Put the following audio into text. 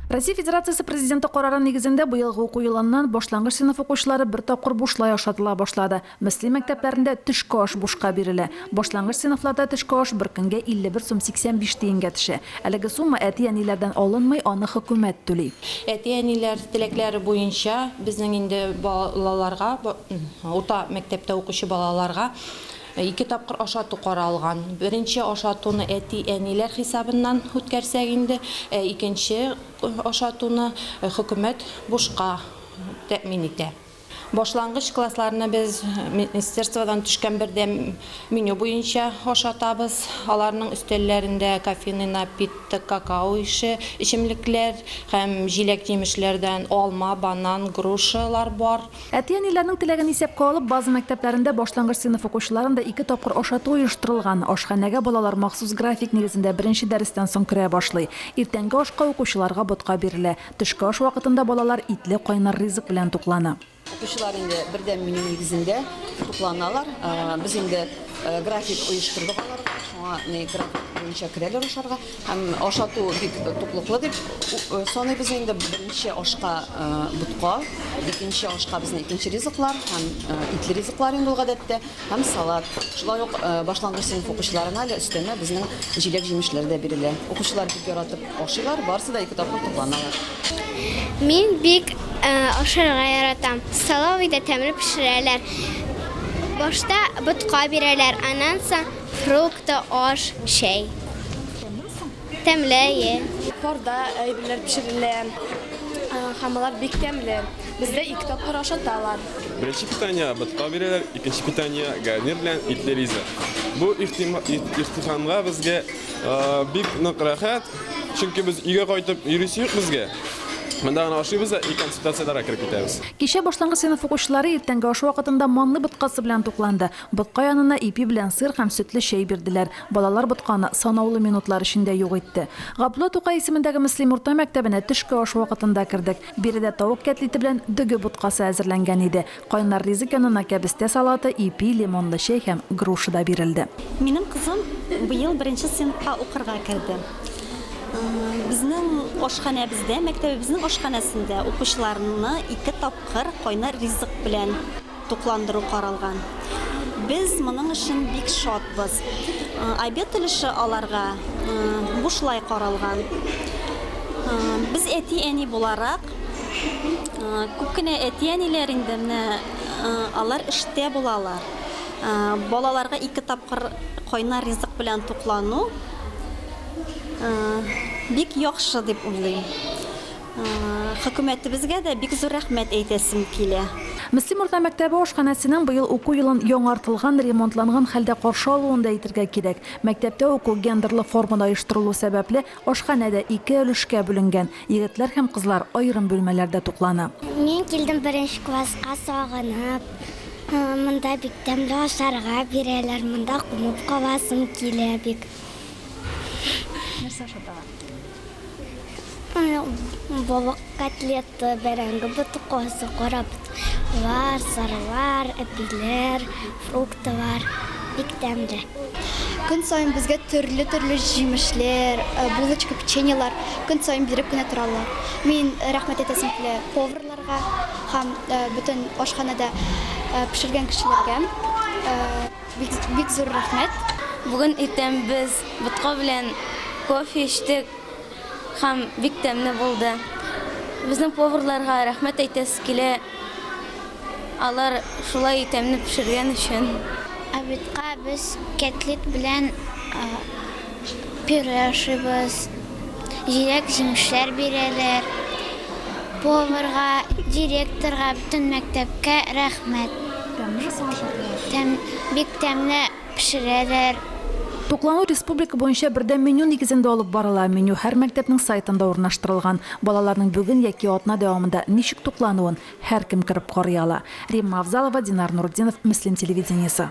Россия Федерациясе Президенты карары нигезендә быелгы уку елыннан башлангыч сыйныф укучылары бер тапкыр бушлай ашатыла башлады. Мөслим мәктәпләрендә төшке аш бушка бирелә. Башлангыч сыйныфларда төшке аш бер көнгә 51 сум 85 тиенгә төшә. Әлеге сумма әти-әниләрдән алынмый, аны хөкүмәт түли. Әти-әниләр теләкләре буенча безнең инде балаларга, урта мәктәптә укучы балаларга Ике тапкыр ашату каралган. Беренче ашатуны әти-әниләр хисабыннан үткәрсәк инде, ә икенче ашатуны хөкүмәт бушка тәэмин итә. Башлангыч классларны без министерстводан төшкән бердәм меню буенча ашатабыз. Аларның өстәлләрендә кофейный напиток, какао ише эчемлекләр һәм җиләк-җимешләрдән алма, банан, грушалар бар. Әти-әниләрнең теләген исәпкә алып, база мәктәпләрендә башлангыч сыйныф укучыларын да ике тапкыр ашату оештырылган. Ашханәгә балалар махсус график нигезендә беренче дәрестән соң керә башлый. Иртәнге ашка укучыларга ботка бирелә. Төшке аш вакытында балалар итле кайнар ризык белән туклана. Укучылар инде бердәм меню нигезендә тукланалар. Без инде график оештырдык аларга, шуңа график буенча керәләр ашарга. Һәм ашату бик туклыклы дип саныйбыз инде. Беренче ашка ботка, икенче ашка безнең икенче ризыклар һәм итле ризыклар инде ул гадәттә, һәм салат. Шулай ук башлангыч сыйныф укучыларына әле өстәмә безнең җиләк-җимешләр дә бирелә. Укучылар бик яратып ашыйлар, барысы да ике тапкыр тукланалар. Мин бик ашарга яратам. Столовыйда тәмле пешерәләр. Башта ботка бирәләр, аннан соң Фрукты, аш, чәй. Тәмлеме соң? Тәмле, әйе. Парда әйберләр пешерелә һәм алар бик тәмле. Бездә ике тапкыр ашаталар. Беренче питание ботка бирәләр, икенче питание гарнир белән итле ризык. Бу ихтиханга безгә бик нык рәхәт, чөнки без өйгә кайтып йөрисе юк безгә. Монда гына ашыйбыз да и консультацияләргә кереп китәбез. Кичә башлангыч сыйныф укучылары иртәнге аш вакытында манный боткасы белән тукланды. Ботка янына ипи белән сыр һәм сөтле чәй бирделәр. Балалар ботканы санаулы минутлар эчендә юк итте. Габдулла Тукай исемендәге Мөслим урта мәктәбенә төшке аш вакытында кердек. Биредә тавык кәтлите белән дөге боткасы әзерләнгән иде. Кайнар ризык янына кәбестә салаты, ипи, лимонлы чәй һәм груша да бирелде. Минем кызым быел беренче сыйныфка укырга керде. Безнең ашханәбездә, мәктәбебезнең ашханәсендә укучыларны ике тапкыр кайнар ризык белән тукландыру каралган. Без моның өчен бик шатбыз. Обед өлеше аларга бушлай каралган. Без әти-әни буларак, күп кенә әти-әниләр инде менә алар эштә булалар. Балаларга ике тапкыр кайнар ризык белән туклану бик яхшы дип уйлыйм. Хөкүмәтебезгә дә бик зур рәхмәт әйтәсем килә. Мөслим урта мәктәбе ашханәсенең быел уку елын яңартылган, ремонтланган хәлдә каршы алуын да әйтергә кирәк. Мәктәптә уку гендерлы формада оештырылу сәбәпле, ашханә дә ике өлешкә бүленгән, егетләр һәм кызлар аерым бүлмәләрдә туклана. Мин килдем беренче класска сагынып. Монда бик тәмле ашарга бирәләр, монда кунып каласым килә бик. Нәрсә ашаталар? Балык котлеты, бәрәңге ботокасы, кара ботокалар, сыралар, әпиләр, фруктылар. Бик тәмле. Көн саен безгә төрле-төрле җимешләр, булочка, печеньелар көн саен биреп кенә торалар. Мин рәхмәт әйтәсем килә поварларга һәм бөтен ашханәдә пешергән кешеләргә. Бик, бик зур рәхмәт. Бүген иртән без ботка белән кофе эчтек һәм бик тәмле булды. Безнең поварларга рәхмәт әйтәсе килә, алар шулай тәмле пешергән өчен. Обедка без кәтлит белән пюре ашыйбыз, җиләк-җимешләр бирәләр. Поварга, директорга, бөтен мәктәпкә рәхмәт. Тәмлеме соң ашатулар? Тәм, бик тәмле пешерәләр. Туклану республика буенча бердәм меню нигезендә алып барыла. Меню һәр мәктәпнең сайтында урнаштырылган. Балаларның бүген яки атна дәвамында ничек туклануын һәркем кереп карый ала. Римма Авзалова, Динар Нуртдинов, Мөслим телевидениесе.